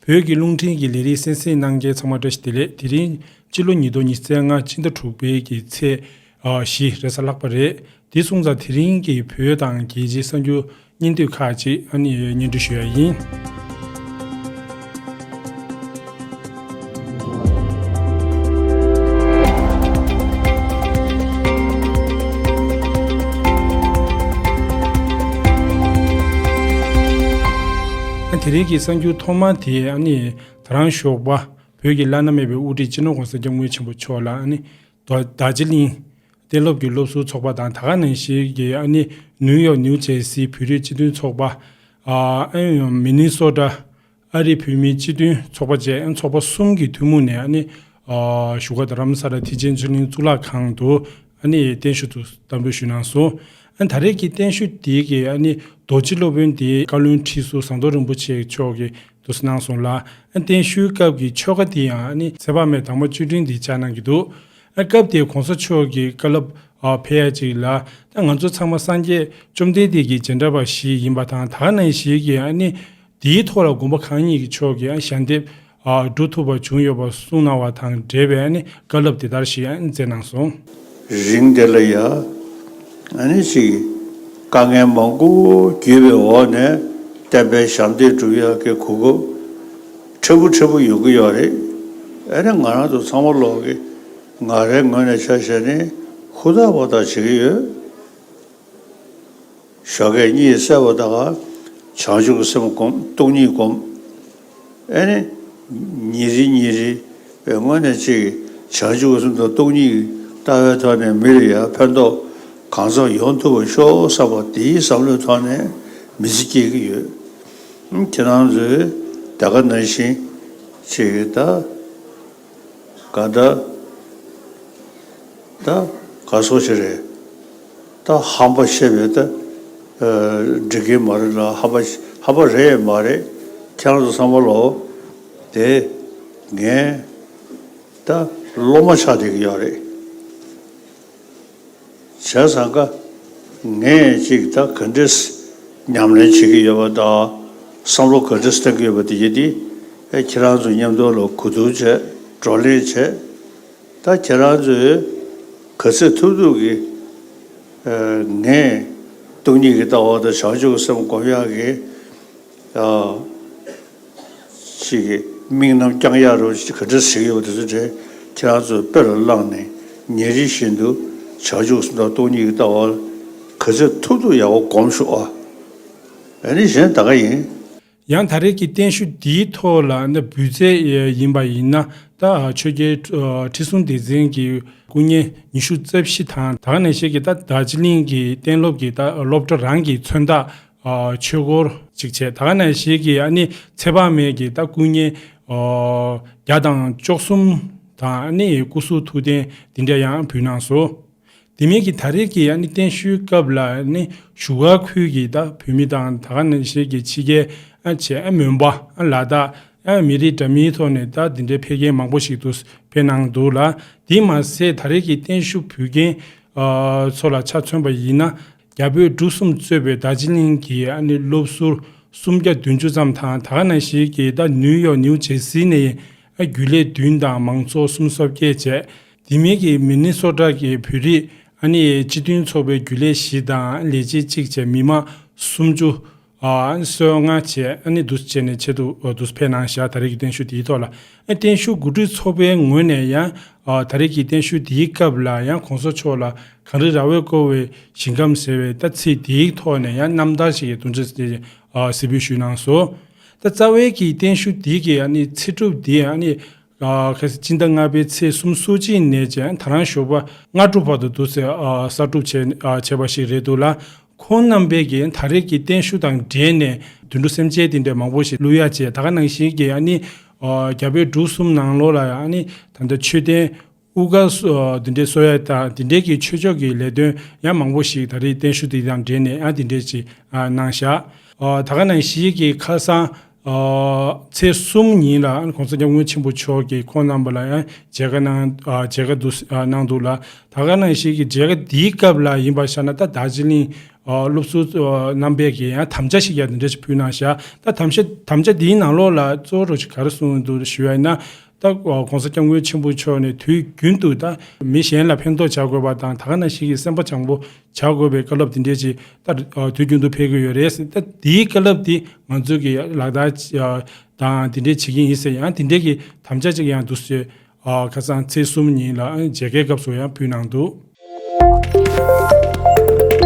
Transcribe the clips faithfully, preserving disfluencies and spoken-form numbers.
བོད་ཀྱི་རླུང་འཕྲིན་གྱི་ལས་རིགས་གསན་གཟིགས་གནང་མཁན་ཚང་མ་བཀྲ་ཤིས་བདེ་ལེགས། དེ་རིང་སྤྱི་ལོ་ཉིས་སྟོང་ཉི་ཤུ་རྩ་ལྔ་སྤྱི་ཟླ་དྲུག་པའི་གི་ཚེས་ཨ་བཞི་རེས་གཟའ་ལྷག་པ་རེད། དེ་སོང་ཙང་དེ་རིང་གི་བོད་དང་རྒྱལ་སྤྱིའི་གསར་འགྱུར་སྙིང་བསྡུས་ཁག་ཅིག་ཨ་ནི་སྙན་སྒྲོན་ཞུ་ཡ་ཡིན། ཨ་དེ་རིང་གི་གསར་འགྱུར་ཐོག་མ་དེ་ཨ་ནི་ད་རང་ཞོགས་པ་བོད་ཀྱི་བླ་ན་མེད་པའི་དབུ་ཁྲིད་སྤྱི་ནོར་༸གོང་ས་༸སྐྱབས་མགོན་ཆེན་པོ་མཆོག་ལ་ཨ་ནི་རྡོ་རྡོ་རྗེ་གླིང་གཏན་སློབ་ཀྱི་སློབ་ཟུར་ཚོགས་པ་དང་། ད་ག་ནང་བཞིན་གྱི་ཨ་ནི་ནིའུ་ཡོག་ནིའུ་ཇེར་སི་བོད་རིགས་སྤྱི་མཐུན་ཚོགས་པ། ཨ་ཨ་མི་ནི་སོ་ཊ་ཨ་རིའི་བོད་མིའི་སྤྱི་མཐུན་ཚོགས་པ་བཅས་ཚོགས་པ་གསུམ་གྱི་ཐུན་མོང་ནས་ཨ་ནི་ཨ་བཞུགས་སྒར་རྡ་རམ་ས་ལ་ཐེག་ཆེན་ཆོས་གླིང་གཙུག་ལག་ཁང་དུ་ཨ་ནི་བརྟན་བཞུགས་དུ་གཏན་འབེབས་ཞུས་གནང་སོང་། ཨ་ད་རེས་ཀྱི་བརྟན་བཞུགས་དེ་གའི་ཨ་ནི་རྡོ་རྗེ་སློབ་དཔོན་དེ་བཀའ་བློན་ཁྲི་ཟུར་ཟམ་གདོང་རིན་པོ་ཆེ་མཆོག་གིས་དུ་གནང་སོང་ལ། ཨ་བརྟན་བཞུགས་སྐབས་ཀྱི་ཆོ་ག་དེ་ཡང་ཨ་ནི་ཚེ་དཔག་མེད་དྭངས་མ་བཅུ་དྲུག་འདི་བཅའ་གནང་གི་འདུག་ཨ་སྐབས་དེའི་༸གོང་ས་མཆོག་གི་བཀའ་སློབ་ཨ་ཕེབས་ཡ་ཅིག་ལ། ད་ང་ཚོ་ཚང་མ་སངས་རྒྱས་བཅོམ་ལྡན་འདས་ཀྱི་རྗེས་འབྲང་པ་ཞིག་ཡིན་པ་དང་། ད་ག་ནང་བཞིན་གྱི་ཨ་ནི་དེའི་ཐོག་ལ་དགོངས་པ་གང་ཡིན་གྱི་ཕྱོགས་ཀྱི་ཨ་ཞལ་འདེབས་ཨ་སྒྲུབ་ཐུབ་པ་བྱུང་ཡོད་པ་གསུངས་གནང་བ་དང་འབྲེལ་བའི་ཨ་ནི་བཀའ་སློབ་དེ་ལྟར་ཞིག་ཨ་ནི་མཛད་གནང་སོང་། རིང་དེ་ལ་ཡ་ཨ་ནི་ཅིག་དཀའ་ངལ་མང་པོ་བརྒྱུད་པའི་འོག་ནས་བསྟན་པའི་ཞབས་འདེགས་སྒྲུབ་ཡག་གི་གོ་སྐབས་ཕྲན་བུ་ཕྲན་བུ་ཡོང་གི་ཡོད་རེད། ཨ་ནི་ང་རང་ཚོ་ཚང་མ་ལོག་གི་ང་རའི་ངོས་ནས་ཆ་བཞག་ནས་ཧུར་ཐག་པ་ཐག་བྱེད་ཀྱི་ཡོད། ཞོགས་ཀས་གཉིད་སད་པ་དང་བྱང་ཆུབ་ཀྱི་སེམས་སྒོམ། སྟོང་ཉིད་སྒོམ། ཨེ་ནི་ཉིན་རེ་ཉིན་རེ་བའི་སྔོན་ནས་ཅིག་བྱང་ཆུབ་ཀྱི་སེམས་དང་སྟོང་ཉིད་ཀྱི་ལྟ་བའི་ཐོག་ནས་མི་ལ་ཡང་ཕན་ཐོགས་གང་འཚམ་ཡོང་ཐུབ་པ་ཤོག་བསམ་པ་དེའི་བསམ་བློའི་ཐོག་ནས་མི་ཚེ་སྐྱེལ་གྱི་ཡོད། ཁྱེད་རང་ཚོས་ད་ག་ནང་བཞིན་ཅིག་ད། ག་ད། ད་ག་སོ་ཞིག་རེད། ད་ཧམ་པ་བཤད་པའི་ད་འགྲིག་གི་མ་རེད་ལ། ཧམ་པ་ཧམ་པ་རེད་མ་རེད། ཁྱེད་རང་ཚོ་བསམ་བློ་དེ་ངས་ད་སློབ་མ་ཆགས་བསྡད་ཀྱི་ཡོད་རེད། བྱས་ཙང་ཀ་ངས་ཅིག་ད་ག་འདྲས་ཉམས་ལེན་བྱེད་ཀྱི་ཡོད་པ་དང་། བསམ་བློ་ག་འདྲས་གཏོང་གི་ཡོད་པ་དེ་གྱད་དེ་ཨེ་ཁྱེད་རང་ཚོ་མཉམ་དུ་ལ་གོ་བསྡུར་བྱས། བགྲོ་གླེང་བྱས། ད་ཁྱེད་རང་ཚོས་ག་ཚོད་ཐུབ་ཐུབ་ཀྱིས་ཨེ་ངས་སྟོང་ཉིད་ཀྱི་ལྟ་བ་དང་བྱང་ཆུབ་ཀྱི་སེམས་སྒོམ་ཡག་གི་ཨ། ཅིག་གི་དམིགས་རྣམ་བསྐྱང་ཡག་རུ་ག་འདྲ་ཟེར་གྱི་ཡོད་པ་དེ་ཚོ་དེ་ཁྱེད་རང་ཚོས་དཔེ་ལ་བླངས་ནས་ཉིན་རེ་བཞིན་དུ་བྱང་ཆུབ་སེམས་དང་སྟོང་ཉིད་ཀྱི་ལྟ་བ་ག་ཚོད་ཐུབ་ཐུབ་ཡག་པོ་སྒོམ་ཤོག་ཨ། ཨ་ནི་གཞན་ད་ག་ཡིན། ཡང་ད་རེས་ཀྱི་བརྟན་བཞུགས་འདིའི་ཐོག་ལ་ནི་འབུལ་རྫས་ཡིན་པ་ཡིན་ན། ད་ཆོས་རྒྱལ་ཁྲི་སྲོང་ལྡེ་བཙན་གྱི་སྐུ་བརྙན་ཉི་ཤུ་རྩ་བཞི་དང་། ད་ག་ནང་བཞིན་གྱི་ད་རྡོ་རྗེ་གླིང་གི་གཏན་སློབ་ཀྱི་ད་སློབ་གྲྭ་རང་གི་མཚོན་རྟགས། ཨ་ཆོས་འཁོར་གཅིག་བྱས། ད་ག་ནང་བཞིན་གྱི་ཨ་ནི་ཚེ་དཔག་མེད་ཀྱི་ད་སྐུ་བརྙན་ཨ་བརྒྱ་དང་བཅུ་གསུམ་དང་། ཨ་ནི་སྐུ་གཟུགས་ཐུགས་རྟེན་འདི་འདྲ་ཡང་ཕུལ་གནང་སོང་། དེ་མིན་གྱི་ད་རེས་ཀྱི་ཨ་ནི་བརྟན་བཞུགས་སྐབས་ལ་ཨ་ནི་བཞུགས་སྒར་ཁུལ་གྱི་ད་བོད་མི་དང་། ད་ག་ནང་བཞིན་གྱི་ཕྱི་རྒྱལ་ཨ་བྱས་ཨ་མོན་པ་ཨ་ལ་དྭགས་ཨ་མི་རིགས་འདྲ་མིན་ཐོག་ནས་ད་འདི་འདྲའི་ཕེབས་མཁན་མང་པོ་ཞིག་ཏུ་ཕེབས་གནང་འདུག་ལ། དེ་མ་ཟད་ད་རེས་ཀྱི་བརྟན་བཞུགས་ཕུལ་མཁན་ཨ་ཚོ་ལ་ཆ་མཚོན་པ་ཡིན་ན། རྒྱ་བོད་འབྲུག་གསུམ་གཙོས་པའི་རྡོ་རྗེ་གླིང་གི་ཨ་ནི་སློབ་ཟུར་སུམ་བརྒྱ་བདུན་ཅུ་ཙམ་དང་། ད་ག་ནང་བཞིན་གྱི་ད་ནིའུ་ཡོག་ནིའུ་ཇེར་སི་ནས་ཨ་རྒྱུན་ལས་བདུན་དང་མང་ཚོགས་སུམ་ཅུ་སོ་བརྒྱད་བཅས། དེ་མིན་གྱི་མི་ནི་སོ་ཊ་གི་བོད་རིགས་ཨ་ནི་སྤྱི་མཐུན་ཚོགས་པའི་རྒྱུན་ལས་བཞི་དང་ལས་བྱེད་གཅིག་བཅས་མི་མང་སུམ་ཅུ་ཨ་ནི་སོ་ལྔ་བཅས་ཨ་ནི་འདུ་བྱས་ནས་ཆེད་དུ་འདུ་ཕེབས་གནང་བཞག་ད་རེས་ཀྱི་བརྟན་བཞུགས་དེའི་ཐོག་ལ། ཨ་བརྟན་བཞུགས་གོ་སྒྲིག་ཚོགས་པའི་ངོས་ནས་ཡང་ཨ་ད་རེས་ཀྱི་བརྟན་བཞུགས་དེའི་སྐབས་ལ་ཡང་གོང་ས་མཆོག་ལ་གངས་རི་ར་བས་བསྐོར་བའི་ཞིང་ཁམས་ཟེར་བའི་ད་ཚིག་དེའི་ཐོག་ནས་ཡང་རྣམ་ཐར་ཞིག་གི་དུམ་གྲ་ཞིག་ཨ་གཟིགས་འབུལ་ཞུས་གནང་སོང་། ད་རྩ་བའི་གི་བརྟན་བཞུགས་དེ་གི་ཨ་ནི་ཚེ་སྒྲུབ་དེ་ཨ་ནི་ཨ་ཁ་སང་སྤྱི་ཟླ་ལྔ་པའི་ཚེས་སོ་གཅིག་ནས་བྱས་ད་རང་ཞོགས་པ་སྔ་དྲོ་བར་དུ་འདུག་སེ་ཨ་གསར་སྒྲུབ་བྱས་ཨ་བྱས་པ་ཞིག་རེད་འདུག་ལ། ཁོང་རྣམ་པས་ཀྱིས་ད་རེས་ཀྱི་བརྟན་བཞུགས་དང་འབྲེལ་ནས་དུད་འགྲོ་སེམས་ཅན་དེ་འདྲ་མང་པོ་ཞིག་བླུ་ཡ་བྱས། ད་ག་ནང་བཞིན་གྱི་ཨ་ནི་ཨ་རྒྱ་བོད་འབྲུག་གསུམ་ནང་ལོགས་ལ་ཨ་ནི་ད་ལྟ་མཆོད་རྟེན་དབུ་དཀར་སོ་ཨ་དེ་འདྲའི་གསོ་ཡ་དང་དེ་འདྲའི་གི་ཆོས་ཕྱོགས་ཀྱི་ལས་དོན་ཡང་མང་པོ་ཞིག་ད་རེས་བརྟན་བཞུགས་དེ་དང་འབྲེལ་ནས་ཨ་དེ་འདྲས་ཅིག་ཨ་གནང་བཞག་ཨ་ད་ག་ནང་བཞིན་གྱི་ཁ་སང་ ཨ་ཚེས་གསུམ་ཉིན་ལ་༸གོང་ས་༸སྐྱབས་མགོན་ཆེན་པོ་མཆོག་གིས་ཁོང་རྣམ་པ་ལ་ཡང་མཇལ་ཁ་གནང་ཨ་མཇལ་ཁ་འདུག་ཨ་གནང་འདུག་ལ། ད་ག་ནང་བཞིན་གྱི་མཇལ་ཁ་འདིའི་སྐབས་ལ་ཡིན་པ་ཤ་ན་ད་དར་ཇི་ལིང་ཨ་སློབ་ཟུར་ཨ་རྣམ་པས་ཀྱི་ཡང་དམ་བཅའ་ཞིག་ཡང་འདི་འདྲ་ཞིག་ཕུལ་གནང་ཤག་ད་དམ་བཅའ་དམ་བཅའ་འདིའི་ནང་ལོགས་ལ་གཙོ་བོ་རོ་ཞིག་ག་རེ་གསུངས་འདུག་ཞུ་བ་ཡིན་ན། ད་༸གོང་ས་༸སྐྱབས་མགོན་ཆེན་པོ་མཆོག་ནས་དུས་རྒྱུན་དུ་ད་མི་གཞན་ལ་ཕན་ཐོགས་བྱ་དགོས་པ་དང་ད་ག་ནང་བཞིན་གྱི་སེམས་པ་བྱང་པོ་བྱ་དགོས་པའི་བཀའ་སློབ་འདི་འདྲས་ཅིག་ད་དུས་རྒྱུན་དུ་ཕེབས་ཀྱི་ཡོད་རེད། ད་འདིའི་བཀའ་སློབ་འདི་ང་ཚོས་ཀྱི་ལག་བསྟར་དང་འདི་འདྲས་བྱེད་ཀྱི་ཡིན་ཟེར་ཡང་འདི་འདྲས་ཀྱི་དམ་བཅའ་ཅིག་ཡང་འདུག་ཟེར། ཁ་སང་ཚེས་གསུམ་ཉིན་ལ་མཇལ་ཁའི་སྐབས་སུ་ཡང་ཕུལ་གནང་འདུག་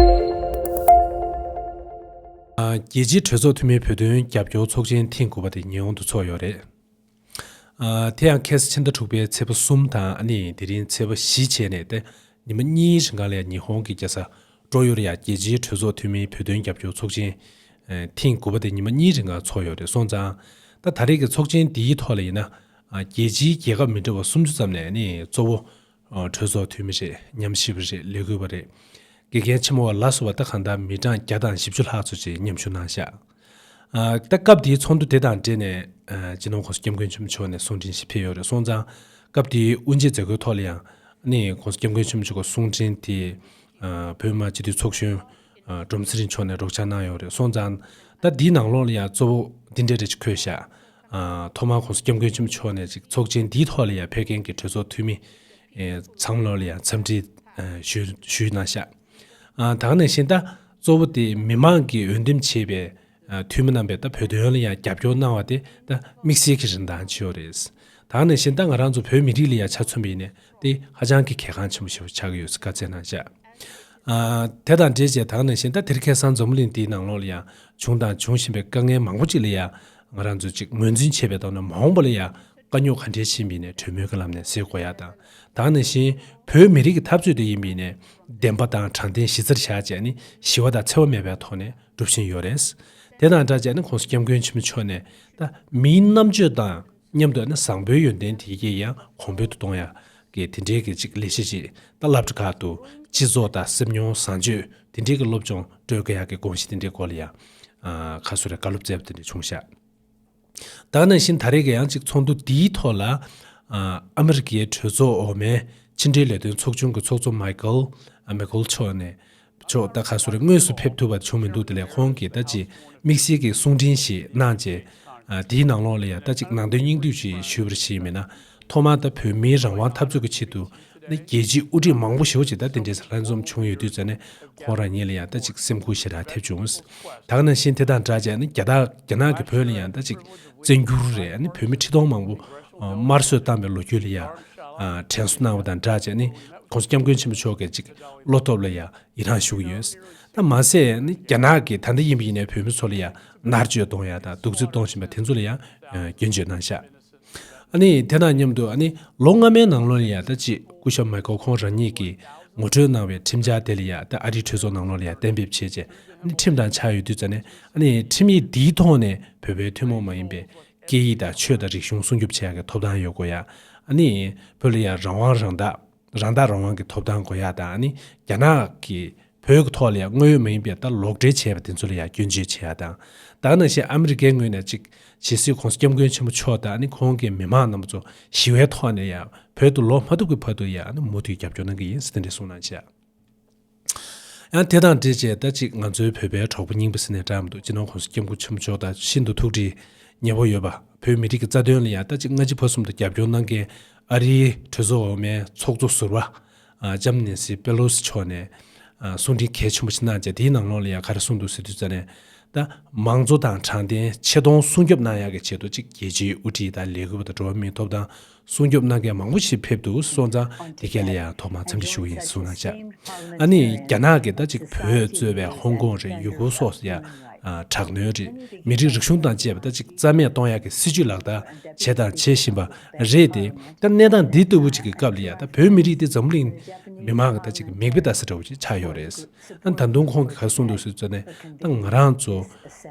རྒྱལ་སྤྱིའི་གྲོས་ཚོགས་འཐུས་མིའི་བོད་དོན་རྒྱབ་སྐྱོར་ཚོགས་ཆེན་ཐེངས་དགུ་པ་དེ་ཉི་ཧོང་དུ་ཚོགས་ཡོད་རེད། ཨ། དེ་ཡང་ཁ་སང་ཕྱི་ཟླ་དྲུག་པའི་ཚེས་པ་གསུམ་དང་ཨ་ནི་དེ་རིང་ཚེས་པ་བཞི་བྱས་ནས་ཏེ་ཉི་མ་གཉིས་རིང་ག་ལ་ཡ་ཉི་ཧོང་གི་རྒྱལ་ས་ཀྲོ་ཡུལ་ལ་ཡ་རྒྱལ་སྤྱིའི་གྲོས་ཚོགས་འཐུས་མིའི་བོད་དོན་རྒྱབ་སྐྱོར་ཚོགས་ཆེན་ཨ་ཐེངས་དགུ་པ་དེ་ཉི་མ་གཉིས་རིང་ག་ཚོགས་ཡོད་རེད། སོང་ཙང་ད་ད་རེས་ཀྱི་ཚོགས་ཆེན་འདིའི་ཐོག་ལ་ཡིན་ན་ཨ་རྒྱལ་སྤྱིའི་རྒྱལ་ཁབ་མི་འདྲ་བ་སུམ་ཅུ་ཙམ་ནས་ཨ་ནི་གཙོ་བོ་ཨ་གྲོས་ཚོགས་འཐུས་མི་རེད། ཉམས་ཞིབ་པ་རེད། ལས་འགུལ་བ་རེད། དགེ་རྒན་ཆེན་མོ་བ་ལ་སོགས་པ་ད་གང་ལྟར་མི་གྲངས་བརྒྱ་དང་བཞི་བཅུ་ལྷག་ཙམ་ཅིག་མཉམ་ཞུགས་གནང་ཤག་ཨ། ད་སྐབས་དེའི་ཚོགས་འདུ་དེ་དང་འབྲེལ་ནས་ཨ་སྤྱི་ནོར་༸གོང་ས་༸སྐྱབས་མགོན་ཆེན་པོ་མཆོག་ནས་གསུང་འཕྲིན་ཞིག་ཕེབས་ཡོད་རེད། སོང་ཙང་སྐབས་དེའི་དབུ་འབྱེད་མཛད་སྒོའི་ཐོག་ལ་ཡང་ཨ་ནི་༸གོང་ས་༸སྐྱབས་མགོན་ཆེན་པོ་མཆོག་གི་གསུང་འཕྲིན་དེ་ཨ་བོད་མི་མང་སྤྱི་འཐུས་ཚོགས་གཞོན་ཨ་སྒྲོལ་མ་ཚེ་རིང་མཆོག་ནས་སྒྲོག་སྦྱང་གནང་ཡོད་རེད། སོང་ཙང་ད་འདིའི་ནང་ལོགས་ལ་ཡང་གཙོ་བོ་འདི་འདྲ་རེ་ཅིག་འཁོད་ཤག་ཨ་ཐོག་མར་༸གོང་ས་༸སྐྱབས་མགོན་ཆེན་པོ་མཆོག་ནས་ཅིག་ཚོགས་ཆེན་འདིའི་ཐོག་ལ་ཡང་ཕེབས་མཁན་གྱི་གྲོས་ཚོགས་འཐུས་མི་ཨེ་ཚང་མ་ལོག་ལ་ཡང་འཚམས་འདྲི་ཨེ་ཞུ་ཞུས་གནང་ཤག་ཨ་ད་ག་ནང་བཞིན་ད་གཙོ་བོ་དེ་མི་མང་གིས་འོས་འདེམས་བྱས་པའི་ཨ་འཐུས་མི་རྣམ་པས་ད་བོད་དོན་ལ་ཡང་རྒྱབ་སྐྱོར་གནང་བ་དེ་ད་དམིགས་བསལ་གྱི་རིན་ཐང་ཆེ་བ་རེད། ད་ག་ནང་བཞིན་ད་ང་རང་ཚོ་བོད་མི་རིགས་ལ་ཡང་ཆ་མཚོན་པ་ཡིན་ནའི་དེ་ཧ་ཅང་གི་གལ་འགངས་ཆེན་པོ་ཞིག་ཆགས་ཀྱི་ཡོད་ཟེར་བཀའ་སྩལ་གནང་ཤག་ཨ་དེ་དང་འབྲེལ་བྱས་ད་ག་ནང་བཞིན་ད་དེ་རིང་ཁ་སང་འཛམ་བུ་གླིང་འདིའི་ནང་ལོགས་ལ་ཡང་བྱུང་དང་འབྱུང་བཞིན་པའི་དཀའ་ངལ་མང་པོ་ཅིག་ལ་ཡང་ང་རང་ཚོས་ཅིག་ངོས་འཛིན་བྱས་པའི་ཐོག་ནས་མ་འོངས་པ་ལ་ཡང་དཀའ་རྙོག་ག་འདྲས་ཕྱིན་པ་ཡིན་ནའི་གྲོས་མོལ་གྱི་ལམ་ནས་སེལ་དགོས་ཡ་དང་། ད་ག་ནང་བཞིན་བོད་མི་རིགས་ཀྱི་འཐབ་རྩོད་དེ་ཡིན་པ་ཡིན་ནའི་བདེན་པ་དང་དྲང་བདེན་གཞི་རྩར་བཞག་བྱས་ནས་ཞི་བ་དང་འཚེ་བ་མེད་པའི་ཐོག་ནས་སྒྲུབ་བཞིན་ཡོད་རེད། དེ་དང་སྦྲགས་བྱས་ནས་༸གོང་ས་༸སྐྱབས་མགོན་ཆེན་པོ་མཆོག་ནས་ད་མིའི་རྣམ་དཔྱོད་དང་མཉམ་དུ་ནི་བཟང་པོའི་ཡོན་ཏན་དེ་གའི་ཡང་གོང་འཕེལ་དུ་གཏོང་ཡ་གི་དེ་འབྲེལ་གྱི་ཅིག་ལས་གཞི་ཅིག་ད་སློབ་གྲྭ་ཁག་ཏུ་སྤྱི་ཚོགས་དང་སེམས་མྱོང་བཟང་སྤྱོད་དེ་འབྲེལ་གྱི་སློབ་སྦྱོང་སྤྲོད་དགོས་ཡ་གི་དགོངས་གཞི་དེ་འབྲེལ་སྐོར་ལ་ཡང་ཨ་ཁ་གསོ་རེ་བཀའ་སློབ་སྩལ་བ་དེ་འདྲ་བྱུང་ཤག་ད་ག་ནང་བཞིན་ད་རེས་ཀྱི་ཡང་ཅིག་ཚོགས་འདུ་འདིའི་ཐོག་ལ་ཨ་ཨ་མི་རི་ཀའི་གྲོས་ཚོགས་འོག་མའི་ཕྱི་འབྲེལ་ལས་དོན་ཚོགས་ཆུང་གི་ཚོགས་གཙོ་མའི་ཀལ་ཨ་མེ་ཀལ་མཆོག་ནས་ཕྱོགས་ད་ག་སོ་རེ་དངོས་སུ་ཕེབས་ཐུབ་པ་བྱུང་མི་འདུག་དེ་ལས་ཁོང་གིས་ད་ཅིག་དམིགས་བསལ་གྱི་གསུང་འཕྲིན་ཞིག་གནང་རྗེས་ཨ་དེའི་ནང་ལོགས་ལ་ཡང་ད་ཅིག་ནང་དོན་སྙིང་བསྡུས་ཤིག་ཞུས་པར་བྱས་མིན་ན་ཐོག་མར་ད་བོད་མིའི་རང་དབང་འཐབ་རྩོད་ཀྱི་ཆེད་དུ་ནི་རྒྱལ་སྤྱིའི་དབུ་ཁྲིད་མང་པོ་ཞེ་པོ་ཅིག་ད་དེ་འདྲའི་ལྷན་འཛོམས་བྱུང་ཡོད་དུས་ཙ་ནས་ཁོང་རང་ཉིད་ལ་ཡང་ད་ཅིག་སེམས་འགུལ་ཞེ་དྲག་ཐེབས་བྱུང་། ད་ག་ནང་བཞིན་དེ་དང་སྦྲགས་བྱས་ནི་རྒྱ་དག་རྒྱ་ནག་གིས་བོད་ལ་ཡང་ད་ཅིག་བཙན་འགྱུར་རེད་ནི་བོད་མི་ཁྲི་སྟོང་མང་པོ་དམར་གསོད་བཏང་བའི་ལོ་རྒྱུས་ལ་ཡང་དྲན་གསོ་གནང་བ་དང་སྦྲགས་བྱས་ནི་༸གོང་ས་༸སྐྱབས་མགོན་ཆེན་པོ་མཆོག་གིས་ཅིག་བློ་སྟོབས་ལ་ཡང་ཡི་རངས་ཞུ་གི་ཡོད། ད་མ་ཟད་ནི་རྒྱ་ནག་གིས་ད་ལྟ་ཡིན་པ་ཡིན་ནའི་བོད་མི་ཚོ་ལ་ཡང་མནར་གཅོད་གཏོང་ཡ་དང་གདུག་རྩུབ་གཏོང་བཞིན་པ་དེ་ཚོ་ལ་ཡང་སྐྱོན་བརྗོད་གནང་ཤག་ཨ་ནི་དེ་དང་མཉམ་དུ་ཨ་ནི་ལོ་སྔ་མའི་ནང་ལོགས་ལ་ཡང་ད་ཅིག་སྐུ་ཞབས་མའི་ཀལ་ཁོང་རང་ཉིད་ཀྱིས་ངོ་སྤྲོད་གནང་བའི་ཁྲིམས་འཆར་དེ་ལ་ཡང་ད་ཨ་རིའི་གྲོས་ཚོགས་ནང་ལོགས་ལ་ཡང་གཏན་འབེབས་བྱས་རྗེས་ཨ་ནི་ཁྲིམས་དང་ཆགས་ཡོད་དུས་ཙ་ནས་ཨ་ནི་ཁྲིམས་ཡིག་འདིའི་ཐོག་ནས་བོད་པའི་ཐུན་མོང་མ་ཡིན་པའི་སྐད་ཡིག་དང་ཆོས་དང་རིག་གཞུང་སྲུང་སྐྱོབ་བྱེད་ཡག་གི་ཐོབ་ཐང་ཡོད་དགོས་ཡ། ཨ་ནི་བོད་ལ་ཡང་རང་དབང་རང་བདག་རང་བདག་རང་དབང་གི་ཐོབ་ཐང་དགོས་ཡ་དང་ཨ་ནི་རྒྱ་ནག་གིས་བོད་ཀྱི་ཐོག་ལ་ཡང་དངོས་ཡོད་མ་ཡིན་པའི་ད་ལོག་འགྲེལ་བྱས་པ་དེ་ཚོ་ལ་ཡང་སྐྱོན་བརྗོད་བྱེད་ཡ་དང་། ད་ག་ནང་བཞིན་ཨ་མི་རི་ཀའི་ངོས་ནས་ཅིག་ཇི་སྲིད་༸གོང་ས་༸སྐྱབས་མགོན་ཆེན་པོ་མཆོག་དང་ཨ་ནི་ཁོང་གི་མི་མང་རྣམས་ཚོ་ཞི་བའི་ཐོག་ནས་ཡང་བོད་དུ་ལོག་མ་ཐུབ་ཀྱི་བར་དུ་ཡང་ཨ་ནི་མུ་མཐུད་རྒྱབ་སྐྱོར་གནང་གི་ཡིན་ཟེར་དེ་འདྲ་གསུངས་གནང་བཞག་ཡང་དེ་དང་འབྲེལ་བྱས་ད་ཅིག་ང་ཚོའི་བོད་པའི་གྲོགས་པོ་རྙིང་པ་ཟེར་ནས་འདྲ་མི་འདུག་སྤྱི་ནོར་༸གོང་ས་༸སྐྱབས་མགོན་ཆེན་པོ་མཆོག་དང་ཤིན་ཏུ་ཐུགས་འདྲིས་ཉེ་པོ་ཡོད་པ་བོད་མི་རིགས་ཀྱི་རྩ་དོན་ལ་ཡང་ད་ཅིག་སྔ་ཕྱི་བར་གསུམ་དུ་རྒྱབ་སྐྱོར་གནང་མཁན་ཨ་རིའི་གྲོས་ཚོགས་འོག་མའི་ཚོགས་གཙོ་ཟུར་པ་ཨ་ལྕམ་ནེན་སི་པེ་ལོ་སི་མཆོག་ནས་ཨ་གསུང་འཕྲིན་གལ་ཆེན་པོ་ཞིག་གནང་བྱས་དེའི་ནང་ལོགས་ལ་ཡང་ག་རེ་གསུངས་འདུག་ཟེར་དུས་ཙ་ནས། ད་མང་གཙོ་དང་དྲང་བདེན་ཆེ་མཐོང་སྲུང་སྐྱོབ་གནང་ཡག་གི་ཆེད་དུ་ཅིག་རྒྱལ་སྤྱིའི་དབུ་ཁྲིད་དང་ལས་འགུལ་བ་དང་འགྲོ་བ་མིའི་ཐོབ་ཐང་སྲུང་སྐྱོབ་གནང་མཁན་མང་པོ་ཞིག་ཕེབས་འདུག་སོང་ཙང་དེ་ག་ལ་ཡང་ཐོག་མར་འཚམས་འདྲི་ཞུ་གི་ཡིན་གསུངས་གནང་བྱས། ཨ་ནི་རྒྱ་ནག་གིས་ད་ཅིག་བོད་གཙོས་པའི་ཧོང་ཀོང་རེད། ཡུ་གུར་སོགས་ཡ་ཨ་དྲག་གནོན་རེད། མི་རིགས་རིག་གཞུང་དང་བཅས་པ་ད་ཅིག་རྩ་མེད་གཏོང་ཡག་གི་སྲིད་ཇུས་ལག་བསྟར་བྱས་དང་བྱེད་བཞིན་པ་རེད་དེ། ད་གནས་སྟངས་འདི་ལྟ་བུ་ཅིག་གི་སྐབས་ལ་ཡ་ད་བོད་མི་རིགས་དེ་འཛམ་གླིང་མི་མང་གི་ད་ཅིག་མིག་དཔེ་ལྟ་ས་འདྲ་བོ་ཅིག་ཆགས་ཡོད་རེད། ཨ་ད་དུང་ཁོང་གིས་ག་རེ་གསུངས་འདུག་ཟེར་ཙ་ནས་ད་ང་རང་ཚོ་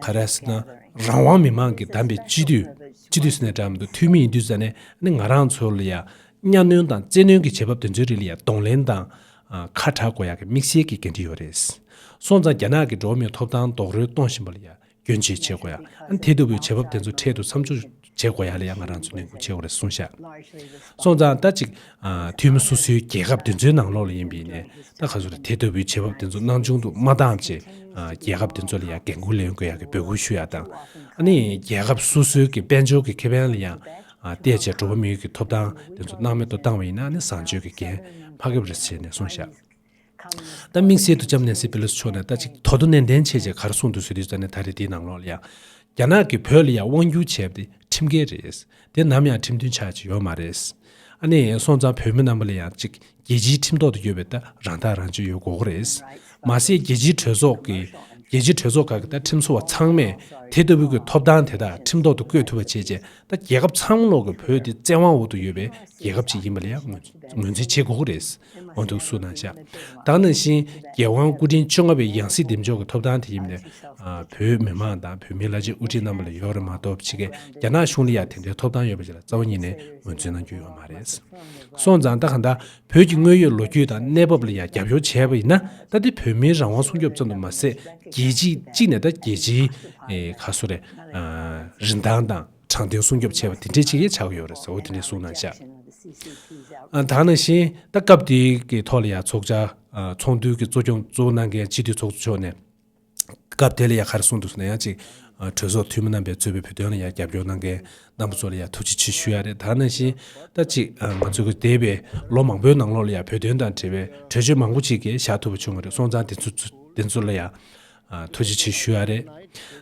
ག་རེ་ཟེར་ན་རང་དབང་མི་མང་གིས་བདམས་པའི་སྤྱི་འཐུས་སྤྱི་འཐུས་ཟེར་ནས་འདྲ་མི་འདུག་འཐུས་མི་ཡིན་དུས་ཙ་ནས་ནི་ང་རང་ཚོ་ལ་ཡ་གཉའ་གནོན་དང་བཙན་གནོན་གྱི་བྱེད་བབ་དེ་ཚོའི་རིགས་ལ་ཡ་གདོང་ལེན་དང་ཨ་ཁ་གྲག་དགོས་ཡག་གི་དམིགས་བསལ་གྱི་འགན་འཁྲི་ཡོད་རེད། སོང་ཙང་རྒྱ་ནག་གིས་འགྲོ་བ་མིའི་ཐོབ་ཐང་རྡོག་རོལ་གཏོང་བཞིན་པ་ལ་ཡ་ སྐྱོན་བརྗོད་བྱེད་དགོས་ཡ། ཨ་ནི་དེ་ལྟ་བུའི་བྱེད་བབ་དེ་ཚོ་འཕྲལ་དུ་མཚམས་འཇོག་བྱེད་དགོས་ཡ་ལ་ཡང་ང་རང་ཚོ་ནན་སྐུལ་བྱེད་དགོས་རེད་གསུངས་ཤག་སོང་ཙང་ད་ཅིག་ཨ་འཐུས་མི་སོ་སོའི་རྒྱལ་ཁབ་དེ་ཚོའི་ནང་ལོགས་ལ་ཡིན་པ་ཡིན་ནའི་ད་ག་ཚོད་རེད། དེ་ལྟ་བུའི་བྱེད་བབ་དེ་ཚོ་སྣང་ཆུང་དུ་མ་བཏང་བྱས་ཨ་རྒྱལ་ཁབ་དེ་ཚོ་ལ་ཡང་འགན་ཁུར་ལེན་དགོས་ཡ་གི་འབོད་སྐུལ་ཞུ་ཡ་དང་། ཨ་ནི་རྒྱལ་ཁབ་སོ་སོའི་གི་དཔལ་འབྱོར་གི་ཁེ་ཕན་ལ་ཡང་ཨ་བལྟས་བྱས་འགྲོ་བ་མིའི་གི་ཐོབ་ཐང་དེ་ཚོ་སྣང་མེད་དུ་བཏང་བ་ཡིན་ན་ཨ་ནི་བཟང་སྤྱོད་ཀྱི་འགན་མ་འཁྱེར་བ་རེད་ཟེར་ནས་གསུངས་ཤག་ད་དམིགས་བསལ་དུ་ལྕམ་ནེན་སི་པེ་ལོ་སི་མཆོག་ནས་ད་ཅིག་ཐོ་ཐོ་ནན་ཏན་བྱས་རྗེས་ག་རེ་གསུངས་འདུག་ཟེར་དུས་ཙ་ནས་ད་རེས་དེའི་ནང་ལོགས་ལ་ཡང་རྒྱ་ནག་གིས་བོད་ལ་ཡང་དབང་བསྒྱུར་བྱས་པ་དེ་ཁྲིམས་འགལ་རེད། དེ་ནམ་ཡང་ཁྲིམས་མཐུན་ཆགས་ཀྱི་ཡོད་མ་རེད། ཨ་ནི་སོང་ཙང་བོད་མི་རྣམ་པ་ལ་ཡང་ཅིག་རྒྱལ་སྤྱིའི་ཁྲིམས་ཐོག་ཏུ་ཡོད་པའི་ད་རང་ཐག་རང་གཅོད་ཡོད་དགོས་ཀྱི་རེད། མ་ཟད་རྒྱལ་སྤྱིའི་གྲོས་ཚོགས་ཀྱི་རྒྱལ་སྤྱིའི་གྲོས་ཚོགས་ཁག་གི་ད་ཁྲིམས་བཟོ་བ་ཚང་མས་དེ་ལྟ་བུའི་གི་ཐོབ་ཐང་དེ་དག་ཁྲིམས་ཐོག་ཏུ་བཀོད་ཐུབ་པ་བྱས་རྗེས་ད་རྒྱལ་ཁབ་ཚང་མ་ལོག་གི་བོད་དེ་བཙན་དབང་འོག་ཏུ་ཡོད་པའི་རྒྱལ་ཁབ་ཅིག་ཡིན་པ་ལ་ཡང་ངོས་ངོས་འཛིན་བྱེད་དགོས་ཀྱི་རེད། འོ་འདུག་གསུངས་གནང་ཤག་ད་ག་ནང་བཞིན་རྒྱལ་དབང་སྐུ་ཕྲེང་བཅོ་ལྔ་པའི་ཡང་སྲིད་འདེམས་འཇོག་གི་ཐོབ་ཐང་དེ་ཡིན་ནས་ཨ་བོད་མི་མང་དང་བོད་མིའི་བླ་ཆེན་དབུ་ཁྲིད་རྣམ་པ་ལ་ཡོད་རེད་མ་གཏོགས་ཕྱི་རྒྱལ་རྒྱ་ནག་གཞུང་ལ་ཡང་དེ་འདྲའི་ཐོབ་ཐང་ཡོད་པ་ཞིག་ལ་རྩ་བ་ཉིད་ནས་ངོས་འཛིན་གནང་རྒྱུ་ཡོད་མ་རེད། སོང་ཙང་ད་གང་ལྟར་བོད་ཀྱི་དངོས་ཡོད་ལོ་རྒྱུས་དང་གནས་བབ་ལ་ཡང་རྒྱབ་སྐྱོར་བྱས་པ་ཡིན་ན་ད་དེ་བོད་མིའི་རང་དབང་སྲུང་སྐྱོབ་ཙམ་དུ་མ་ཟད་རྒྱལ་སྤྱི་གཅིག་ནས་ད་རྒྱལ་སྤྱིའི་ཨེ་ག་སུ་རེད་ཨ་རིན་ཐང་དང་། དྲང་བདེན་སྲུང་སྐྱོབ་བྱས་པ་དེ་འདྲའི་ཆེད་ཡང་ཆགས་ཀྱི་ཡོད་རེད་ཟེར་བ་དེ་འདྲའི་གསུངས་གནང་ཤག་ཨ་ད་ག་ནང་བཞིན་ད་སྐབས་དེའི་གི་ཐོག་ལ་ཡང་ཚོགས་བཅར་ཨ་ཚོགས་འདུའི་གི་གཙོ་སྐྱོང་གཙོ་བོ་གནང་མཁན་སྤྱི་འཐུས་ཚོགས་གཙོ་མཆོག་ནས་སྐབས་དེ་ལ་ཡང་ག་རེ་གསུངས་འདུག་ཟེར་ན་ཡང་ཅིག་ཨ་གྲོས་ཚོགས་འཐུས་མི་རྣམ་པས་གཙོས་པའི་བོད་དོན་ལ་ཡང་རྒྱབ་སྐྱོར་གནང་མཁན་རྣམ་པ་ཚོ་ལ་ཡང་ཐུགས་རྗེ་ཆེ་ཞུ་ཡ་རེད། ད་ག་ནང་བཞིན་ད་ཅིག་ཨ་ང་ཚོ་གི་འདས་པའི་ལོ་མང་པོའི་ནང་ལོགས་ལ་ཡང་བོད་དོན་དང་འབྲེལ་བའི་གྲོས་ཆོད་མང་པོ་ཅིག་གི་བཞག་ཐུབ་པ་བྱུང་བ་རེད། སོང་ཙང་དེ་ཚོ་དེ་ཚོ་ལ་ཡང་ཨ་ཐུགས་རྗེ་ཆེ་ཞུ་ཡ་རེད།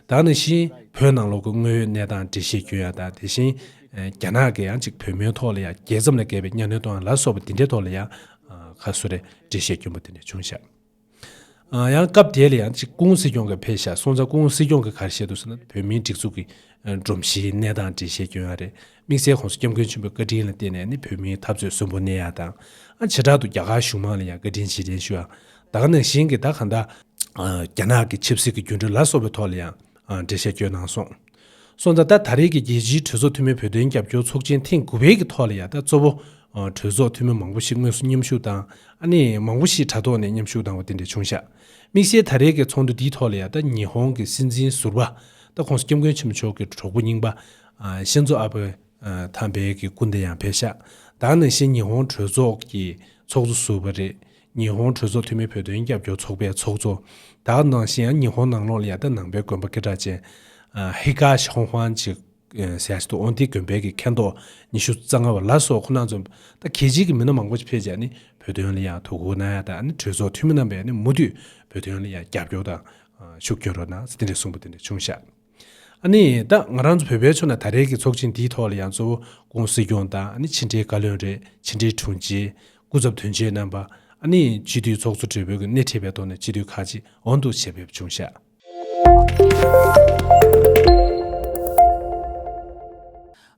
ད་ག་ནང་བཞིན་བོད་ནང་ལོགས་ཀྱི་དངོས་ཡོད་གནས་སྟངས་འགྲེལ་བཤད་སྐྱོན་ཡ་དང་དེ་བཞིན་ཨ་རྒྱ་ནག་གི་ཡང་ཅིག་བོད་མིའི་ཐོག་ལ་ཡང་རྒྱལ་མཚམས་ལས་བརྒལ་བའི་གཉའ་གནོན་གཏོང་ཡ་ལ་སོགས་པ་དེ་འདྲའི་ཐོག་ལ་ཡང་ཨ་ཁ་སུ་རེ་འགྲེལ་བཤད་སྐྱོན་པ་དེ་འདྲ་བྱུང་ཤག་ཨ་ཡང་སྐབས་དེ་ལ་ཡང་ཅིག་སྐུ་ངོ་སྲིད་སྐྱོང་གིས་ཕེབས་ཤག་སོང་ཙང་སྐུ་ངོ་སྲིད་སྐྱོང་གིས་ག་རེ་བཤད་འདུག་ཟེར་ན་བོད་མིའི་སྒྲིག་འཛུགས་ཀྱི་ཨ་སྒྲོམ་གཞིའི་གནས་སྟངས་འགྲེལ་བཤད་སྐྱོན་ཡ་རེད། དམིགས་བསལ་༸གོང་ས་༸སྐྱབས་མགོན་ཆེན་པོའི་བཀའ་དྲིན་ལ་བརྟེན་ནས་ནི་བོད་མིའི་འཐབ་རྩོད་གསོན་པོ་གནས་ཡ་དང་ཨ་བྱེ་བྲག་ཏུ་རྒྱ་གར་གཞུང་མང་ལ་ཡང་བཀའ་དྲིན་རྗེས་དྲན་ཞུ་ཡ། ད་ག་ནང་བཞིན་གྱི་ད་གང་ལྟར་ཨ་རྒྱ་ནག་གི་ཆབ་སྲིད་ཀྱི་འགྱུར་འགྲོས་ལ་སོགས་པའི་ཐོག་ལ་ཡང་ཨ་འགྲེལ་བཤད་བསྐྱོན་གནང་སོང་། སོང་ཙང་ད་ད་རེས་ཀྱི་རྒྱལ་སྤྱིའི་གྲོས་ཚོགས་འཐུས་མིའི་བོད་དོན་རྒྱབ་སྐྱོར་ཚོགས་ཆེན་ཐེངས་དགུ་པའི་གི་ཐོག་ལ་ཡང་ད་གཙོ་བོ་ཨ་གྲོས་ཚོགས་འཐུས་མི་མང་པོ་ཞིག་དངོས་སུ་མཉམ་ཞུགས་དང་ཨ་ནི་མང་པོ་ཞིག་དྲ་ཐོག་ནས་མཉམ་ཞུགས་གནང་བ་དེ་འདྲ་བྱུང་ཤག་དམིགས་བསལ་ད་རེས་ཀྱི་ཚོགས་འདུ་འདིའི་ཐོག་ལ་ཡང་ད་ཉི་ཧོང་གི་སྲིད་འཛིན་ཟུར་པ་ད་༸གོང་ས་༸སྐྱབས་མགོན་ཆེན་པོ་མཆོག་གི་གྲོགས་པོ་རྙིང་པ་ཨ་ཤིན་ཛོ་ཨ་བྷེ་ཨ་ཐམ་པའི་གི་སྐུ་མདུན་ཡང་ཕེབས་ཤག་ད་ག་ནང་བཞིན་ཉི་ཧོང་གྲོས་ཚོགས་ཀྱི་ཚོགས་གཙོ་ཟུར་པ་རེད། ཉི་ཧོང་གྲོས་ཚོགས་འཐུས་མི་བོད་དོན་རྒྱབ་སྐྱོར་ཚོགས་པའི་ཚོགས་གཙོ། ད་ག་ནང་བཞིན་ཡང་ཉི་ཧོང་ནང་ལོགས་ལ་ཡང་ད་ནང་པའི་དགོན་པ་སྐད་གྲགས་ཅན་ཧི་ཀ་ཤོང་ཧོན་ཅིག་ཟེར་ཡ་ཞིག་འདུག་འོན་ཏེ་དགོན་པའི་གི་མཁན་ཐོག་ཉི་ཤུ་རྩ་ལྔ་པ་ལ་སོགས་ཁོ་ན་ཚོ་ད་གལ་ཆེའི་གི་མི་སྣ་མང་པོ་ཞིག་ཕེབས་བྱས་ནི་བོད་དོན་ལ་ཡང་དོ་ཁུར་གནང་ཡ་དང་ནི་གྲོས་ཚོགས་འཐུས་མི་རྣམ་པས་ནི་མུ་མཐུད་བོད་དོན་ལ་ཡང་རྒྱབ་སྐྱོར་དང་ཤུགས་སྐྱོན་རོགས་གནང་ཟེར་དེ་འདྲ་གསུངས་པ་དེ་འདྲ་བྱུང་ཤག་ཨ་ནི་ད་ང་རང་ཚོ་བོད་པའི་ཕྱོགས་ནས་ད་རེས་ཀྱི་ཚོགས་ཆེན་འདིའི་ཐོག་ལ་ཡང་གཙོ་བོ་སྐུ་ངོ་སྲིད་སྐྱོང་དང་ཨ་ནི་ཕྱི་འབྲེལ་བཀའ་བློན་རེད། ཕྱི་འབྲེལ་དྲུང་ཆེ། སྐུ་ཚབ་དོན་གཅོད་རྣམ་པ། ཨ་ནི་སྤྱི་འཐུས་ཚོགས་གཙོ་སྦྲེལ་པོའི་གི་སྣེ་ཁྲིད་པའི་ཐོག་ནས་སྤྱི་འཐུས་ཁག་ཅིག་འོང་འདུག་ཞེས་ཕེབས་བྱུང་ཤག་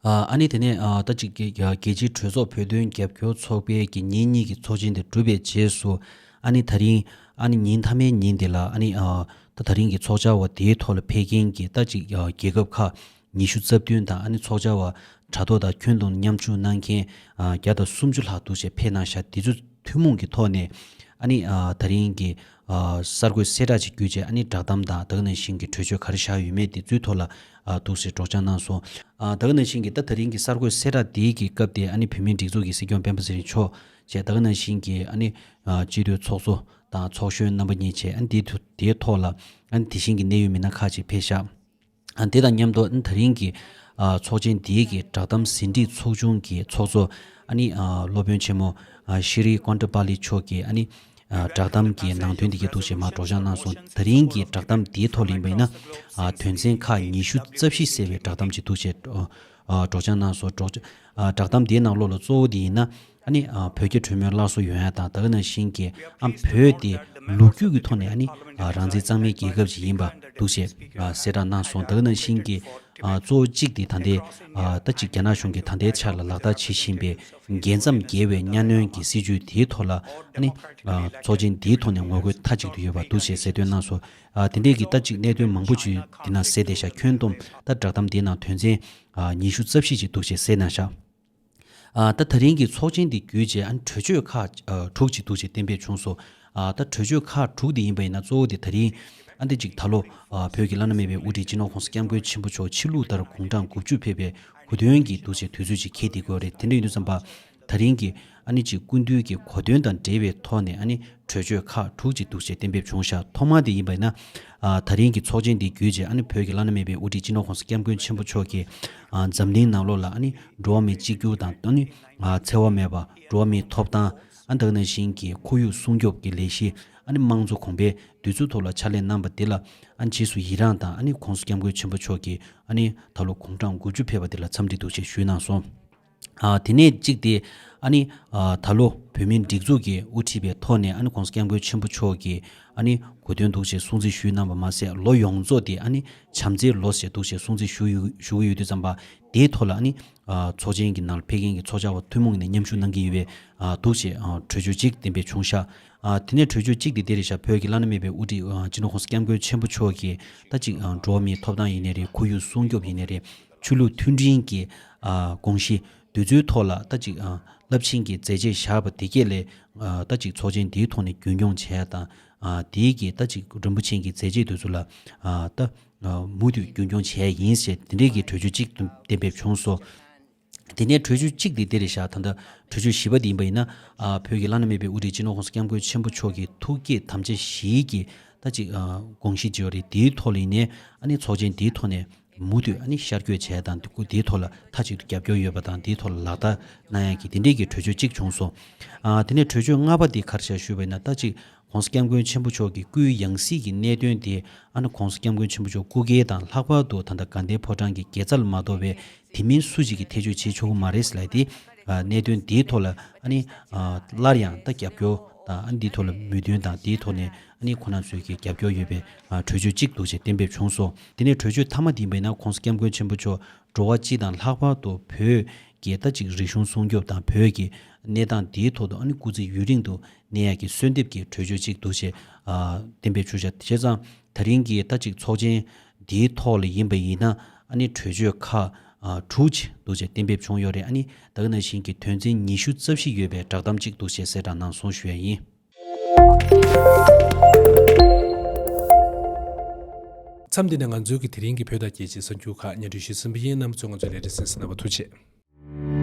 ཨ་ནི་དེ་ནས་ཨ་ད་ཅིག་གི་ཨ་རྒྱལ་སྤྱིའི་གྲོས་ཚོགས་བོད་དོན་རྒྱབ་སྐྱོར་ཚོགས་པའི་གི་ཉིན་གཉིས་ཀྱི་ཚོགས་ཆེན་དེ་གྲུབ་པའི་རྗེས་སུ་ཨ་ནི་ད་རིང་ཨ་ནི་ཉིན་མཐའ་མའི་ཉིན་དེ་ལ་ཨ་ནི་ཨ་ད་ད་རིང་གི་ཚོགས་བཅར་བ་དེའི་ཐོག་ལ་ཕེབས་མཁན་གྱི་ད་ཅིག་ཨ་རྒྱལ་ཁབ་ཁག་ཉི་ཤུ་རྩ་བདུན་དང་ཨ་ནི་ཚོགས་བཅར་བ་དྲ་ཐོག་དང་ཁྱོན་བསྡོམས་མཉམ་ཞུགས་གནང་མཁན་ཨ་བརྒྱ་དང་སུམ་ཅུ་ལྷག་འདུག་ཅེས་ཕེབས་གནང་ཤག་དེ་ཚོ་ཐུན་མོང་གི་ཐོག་ནས་ཨ་ནི་ཨ་ད་རིང་གི་ཨ་གསར་འགོད་གསལ་བསྒྲགས་ཅིག་བརྒྱུད་རྗེས་ཨ་ནི་བསྒྲགས་གཏམ་དང་ད་ག་ནང་བཞིན་གྱི་གྲོས་ཆོད་ག་རེ་བཞག་ཡོད་མེད་དེ་ཚོའི་ཐོག་ལ་ཨ་འདུག་སེ་སྒྲོག་སྦྱང་གནང་སོང་། ཨ་ད་ག་ནང་བཞིན་གྱི་ད་ད་རིང་གི་གསར་འགོད་གསལ་བསྒྲགས་འདིའི་གི་སྐབས་དེ་ཨ་ནི་བོད་མིའི་སྒྲིག་འཛུགས་ཀྱི་སྲིད་སྐྱོང་སྤེན་པ་ཚེ་རིང་མཆོག་བཅས་ད་ག་ནང་བཞིན་གྱི་ཨ་ནི་ཨ་སྤྱི་འཐུས་ཚོགས་གཙོ་དང་ཚོགས་གཞོན་རྣམ་པ་གཉིས་བཅས་ཨ་ནི་དེའི་ཐོག་དེའི་ཐོག་ལ་ཨ་ནི་དེ་བཞིན་གྱི་གནད་ཡོད་མི་སྣ་ཁག་ཅིག་ཕེབས་ཤག་ཨ་དེ་དང་མཉམ་དུ་ཨ་ནི་ད་རིང་གི་ཨ་ཚོགས་ཆེན་འདིའི་གི་བསྒྲགས་གཏམ་ཟིན་བྲིས་ཚོགས་ཆུང་གི་ཚོགས་གཙོ་ཨ་ནི་ཨ་སློབ་དཔོན་ཆེན་མོ་ཨ་ཤྲི་ཀོན་ཏྲ་པཱ་ལི་མཆོག་གིས་ཨ་ནི་ཨ་བསྒྲགས་གཏམ་གྱི་ནང་དོན་དེ་གའི་འདུག་ཅེས་མར་སྒྲོག་སྦྱང་གནང་སོང་། ད་རིང་གི་བསྒྲགས་གཏམ་འདིའི་ཐོག་ལ་ཡིན་པ་ཡིན་ན་ཨ་དོན་ཚན་ཁག་ཉི་ཤུ་རྩ་བཞི་གསལ་བའི་བསྒྲགས་གཏམ་ཅིག་འདུག་ཅེས་ཨ་སྒྲོག་སྦྱང་གནང་སོང་། སྒྲོག་ཨ་བསྒྲགས་གཏམ་འདིའི་ནང་ལོགས་ལ་གཙོ་བོ་དེ་ཡིན་ན་ཨ་ནི་ཨ་བོད་རྒྱ་གྲོས་མོལ་སླར་གསོ་ཡོང་ཡ་དང་ད་ག་ནང་བཞིན་གྱི་ཨ་བོད་དེ་ལོ་རྒྱུས་ཀྱི་ཐོག་ནས་ཨ་ནི་ཨ་རང་བཙན་གཙང་མའི་རྒྱལ་ཁབ་ཅིག་ཡིན་པ་འདུག་ཅེས་ཨ་གསལ་བསྒྲགས་གནང་སོང་། ད་ག་ནང་བཞིན་གྱི་ཨ་གཙོ་བོ་གཅིག་དེ་ད་ལྟའི་ཨ་ད་ཅིག་རྒྱ་ནག་གཞུང་གིས་ད་ལྟའི་ཆར་ལ་ལག་བསྟར་བྱེད་བཞིན་པའི་རྒྱལ་མཚམས་བརྒལ་བའི་གཉའ་གནོན་གྱི་སྲིད་བྱུས་དེའི་ཐོག་ལ་ཨ་ནི་ཨ་ཚོགས་ཆེན་འདིའི་ཐོག་ནས་ངོ་རྒོལ་མཐའ་གཅིག་ཏུ་ཡོད་པ་འདུག་ཅེས་གསལ་སྟོན་གནང་སོང་། ཨ་དེ་འདྲས་ཀྱི་ད་ཅིག་གནད་དོན་མང་པོ་ཅིག་འདི་ན་གསལ་བསྡད་ཤག་ཁྱོན་བསྡོམས་ད་བསྒྲགས་གཏམ་འདིའི་ནང་དོན་ཚན་ཨ་ཉི་ཤུ་རྩ་བཞི་ཅིག་འདུག་ཅེས་གསལ་གནང་ཤག་ཨ་ད་ད་རིང་གི་ཚོགས་ཆེན་འདི་བརྒྱུད་རྗེས་ཨ་ནི་གྲོས་ཆོད་ཁག་ཨ་དྲུག་ཅིག་འདུག་ཅེས་གཏན་འབེབས་བྱུང་སོང་། ཨ་ད་གྲོས་ཆོད་ཁག་དྲུག་འདི་ཡིན་པ་ཡིན་ན་གཙོ་བོ་དེ་ད་རིང་ ཨ་འདི་ཅིག་ད་ལོ་ཨ་བོད་ཀྱི་བླ་ན་མེད་པའི་དབུ་ཁྲིད་སྤྱི་ནོར་༸གོང་ས་༸སྐྱབས་མགོན་ཆེན་པོ་མཆོག་ཕྱི་ལུགས་ལྟར་དགུང་གྲངས་དགུ་བཅུ་ཕེབས་པའི་གོ་སྟོན་གྱི་འདུག་བྱས་དུས་ཚོད་ཅིག་འཁེལ་བསྡད་ཀྱི་ཡོད་རེད། དེ་འདྲ་ཡིན་དུས་ཙམ་པ་ད་རིང་གི་ཨ་ནི་ཅིག་སྐུ་མདུན་གྱི་གོ་སྟོན་དང་འབྲེལ་བའི་ཐོག་ནས་ཨ་ནི་གྲོས་ཆོད་ཁག་དྲུག་ཅིག་འདུག་བྱས་གཏན་འབེབས་བྱུང་ཤག་ཐོག་མ་དེ་ཡིན་པ་ཡིན་ན་ཨ་ད་རིང་གི་ཚོགས་ཆེན་འདི་བརྒྱུད་བྱས་ཨ་ནི་བོད་ཀྱི་བླ་ན་མེད་པའི་དབུ་ཁྲིད་སྤྱི་ནོར་༸གོང་ས་༸སྐྱབས་མགོན་ཆེན་པོ་མཆོག་གིས་ཨ་འཛམ་གླིང་ནང་ལོགས་ལ་ཨ་ནི་འགྲོ་བ་མི་གཅིག་གྱུར་དང་ཨ་ནི་ཨ་འཚེ་བ་མེད་པ་འགྲོ་བ་མིའི་ཐོབ་ཐང་ཨ་ད་ག་ནང་བཞིན་གྱི་ཁོར་ཡུག་སྲུང་སྐྱོབ་ཀྱི་ལས་གཞི་ཨ་ནི་དམངས་གཙོ་གོང་འཕེལ་འདི་ཚོའི་ཐོག་ལ་ཕྱག་ལས་གནང་བ་འདི་ལ་ཨ་ནི་རྗེས་སུ་ཡི་རངས་དང་ཨ་ནི་༸གོང་ས་༸སྐྱབས་མགོན་ཆེན་པོ་མཆོག་གིས་ཨ་ནི་ད་ལོ་དགུང་གྲངས་དགུ་བཅུ་ཕེབས་པ་འདི་ལ་འཚམས་འདྲི་འདུག་ཅེས་ཞུས་གནང་སོང་། ཨ་དེ་ནས་གཅིག་དེ་ཨ་ནི་ཨ་ད་ལོ་བོད་མིའི་སྒྲིག་འཛུགས་ཀྱིས་དབུ་ཁྲིད་པའི་ཐོག་ནས་ཨ་ནི་༸གོང་ས་༸སྐྱབས་མགོན་ཆེན་པོ་མཆོག་གིས་ཨ་ནི་གོ་སྟོན་འདུག་ཅེས་སྲུང་བརྩི་ཞུས་གནང་བ་མ་ཟད་ལོ་ཡོངས་རྫོགས་དེ་ཨ་ནི་བྱམས་བརྩེའི་ལོ་ཞེས་འདུག་ཅེས་སྲུང་བརྩི་ཞུ་ཡོད་ཞུ་གི་ཡོད་དུས་ཙམ་པ་དེའི་ཐོག་ལ་ཨ་ནི་ཨ་ཚོགས་ཆེན་གྱི་ནང་ལ་ཕེབས་མཁན་གྱི་ཚོགས་བཅར་བ་ཐུན་མོང་ནས་མཉམ་ཞུགས་གནང་གི་ཡོད་པའི་ཨ་འདུག་ཅེས་ཨ་གྲོས་ཆོད་ཅིག་གཏན་འབེབས་བྱུང་ཤག་ཨ་དེ་ནས་གྲོས་ཆོད་གཅིག་དེ་དེ་རེད་ཤག་བོད་ཀྱི་བླ་ན་མེད་པའི་དབུ་ཁྲིད་ཨ་སྤྱི་ནོར་༸གོང་ས་༸སྐྱབས་མགོན་ཆེན་པོ་མཆོག་གིས་ད་ཅིག་ཨ་འགྲོ་བ་མིའི་ཐོབ་ཐང་ཡིན་ནའི་རེད། ཁོར་ཡུག་སྲུང་སྐྱོབ་ཡིན་ནའི་རེད། ཆོས་ལུགས་མཐུན་སྒྲིལ་གྱི་ཨ་དགོངས་གཞི་འདི་ཚོའི་ཐོག་ལ་ད་ཅིག་ཨ་རླབས་ཆེན་གྱི་མཛད་རྗེས་བཞག་པ་དེ་གས་ལས་ཨ་ད་ཅིག་ཚོགས་ཆེན་འདིའི་ཐོག་ནས་རྒྱུན་འཁྱོངས་བྱས་དང་ཨ་དེའི་གི་ད་ཅིག་རིན་པོ་ཆེ་གི་མཛད་རྗེས་འདི་ཚོ་ལ་ཨ་ད་ཨ་མུ་མཐུད་རྒྱུན་འཁྱོངས་བྱས་ཡིན་ཞེས་དེ་འདྲའི་གི་གྲོས་ཆོད་ཅིག་གཏན་འབེབས་བྱུང་སོང་། དེ་ནས་གྲོས་ཆོད་གཅིག་དེ་དེ་རེད་ཤག་ད་ལྟ་གྲོས་ཆོད་བཞི་པ་དེ་ཡིན་པ་ཡིན་ན་ཨ་བོད་ཀྱི་བླ་ན་མེད་པའི་དབུ་ཁྲིད་སྤྱི་ནོར་༸གོང་ས་༸སྐྱབས་མགོན་ཆེན་པོ་མཆོག་གི་ཐུགས་བསྐྱེད་དམ་བཅའ་བཞིའི་གི་ད་ཅིག་ཨ་དགོངས་གཞི་བརྗོད་རེད། དེའི་ཐོག་ལ་ཡིན་ནའི་ཨ་ནི་ཚོགས་ཆེན་དེའི་ཐོག་ནས་མུ་མཐུད་ཨ་ནི་ཤར་བསྐྱོད་བྱས་དང་དེའི་ཐོག་ལ་མཐའ་གཅིག་ཏུ་རྒྱབ་སྐྱོར་ཡོད་པ་དང་དེའི་ཐོག་ལ་ལག་བསྟར་གནང་ཡག་གི་དེ་འདྲའི་གི་གྲོས་ཆོད་གཅིག་བྱུང་སོང་། ཨ་དེ་ནས་གྲོས་ཆོད་ལྔ་པ་དེ་ག་རེ་བཞག་ཞུས་པ་ཡིན་ན་ད་ཅིག་༸གོང་ས་༸སྐྱབས་མགོན་ཆེན་པོ་མཆོག་གི་སྐུའི་ཡང་སྲིད་ཀྱི་གནད་དོན་དེ་ཨ་ནི་༸གོང་ས་༸སྐྱབས་མགོན་ཆེན་པོ་མཆོག་སྐུ་སྒེར་དང་ལྷག་པར་དུ་ད་ལྟ་དགའ་ལྡན་ཕོ་བྲང་གི་དགེ་རྩ་ལ་མ་གཏོགས་པའི་དེ་མིན་སུ་གཅིག་གིས་ཐེ་བྱུས་བྱེད་ཆོག་གི་མ་རེད་ཟེར་ལབ་དེ་ཨ་གནད་དོན་དེའི་ཐོག་ལ་ཨ་ནི་ཨ་སླར་ཡང་ད་རྒྱབ་སྐྱོར་དང་ཨ་ནི་འདིའི་ཐོག་ལ་མོས་མཐུན་དང་དེའི་ཐོག་ནས་ཨ་ནི་ཁོང་རྣམ་ཚོས་ཀྱི་རྒྱབ་སྐྱོར་ཡོད་པའི་ཨ་གྲོས་ཆོད་གཅིག་འདུག་ཅེས་གཏན་འབེབས་བྱུང་སོང་། དེ་ནས་གྲོས་ཆོད་མཐའ་མ་དེ་ཡིན་པ་ཡིན་ན་༸གོང་ས་༸སྐྱབས་མགོན་ཆེན་པོ་མཆོག་འགྲོ་བ་སྤྱི་དང་ལྷག་པར་དུ་བོད་ཀྱི་ད་ཅིག་རིག་གཞུང་སྲུང་སྐྱོབ་དང་བོད་ཀྱི་གནས་སྟངས་འདིའི་ཐོག་ཏུ་ཨ་ནི་སྐུ་ཚེ་ཡུན་རིང་དུ་གནས་ཡག་གི་གསོལ་འདེབས་ཀྱི་གྲོས་ཆོད་ཅིག་འདུག་ཅེས་ཨ་གཏན་འབེབས་ཞུ་བཞག་བྱས་ཙང་ད་རིང་གི་ད་ཅིག་ཚོགས་ཆེན་འདིའི་ཐོག་ལ་ཡིན་པ་ཡིན་ན་ཨ་ནི་གྲོས་ཆོད་ཁག་ཨ་དྲུག་ཅིག་འདུག་ཅེས་གཏན་འབེབས་བྱུང་ཡོད་རེད། ཨ་ནི་ད་ག་ནང་བཞིན་གྱི་དོན་ཚན་ཉི་ཤུ་རྩ་བཞི་ཡོད་པའི་བསྒྲགས་གཏམ་ཅིག་འདུག་ཅེས་གསལ་བསྒྲགས་གནང་སོང་ཞུ་ཡ་ཡིན། མཚམས་འདི་ནས་ང་ཚོའི་གི་དེ་རིང་གི་བོད་དང་རྒྱལ་སྤྱིའི་གསར་འགྱུར་ཁག་སྙན་སྒྲོན་ཞུས་ཟིན་པ་ཡིན། རྣམ་པ་ཚོས་ང་ཚོའི་ལས་རིམ་གསན་གཟིགས་གནང་བར་ཐུགས་རྗེ་ཆེ།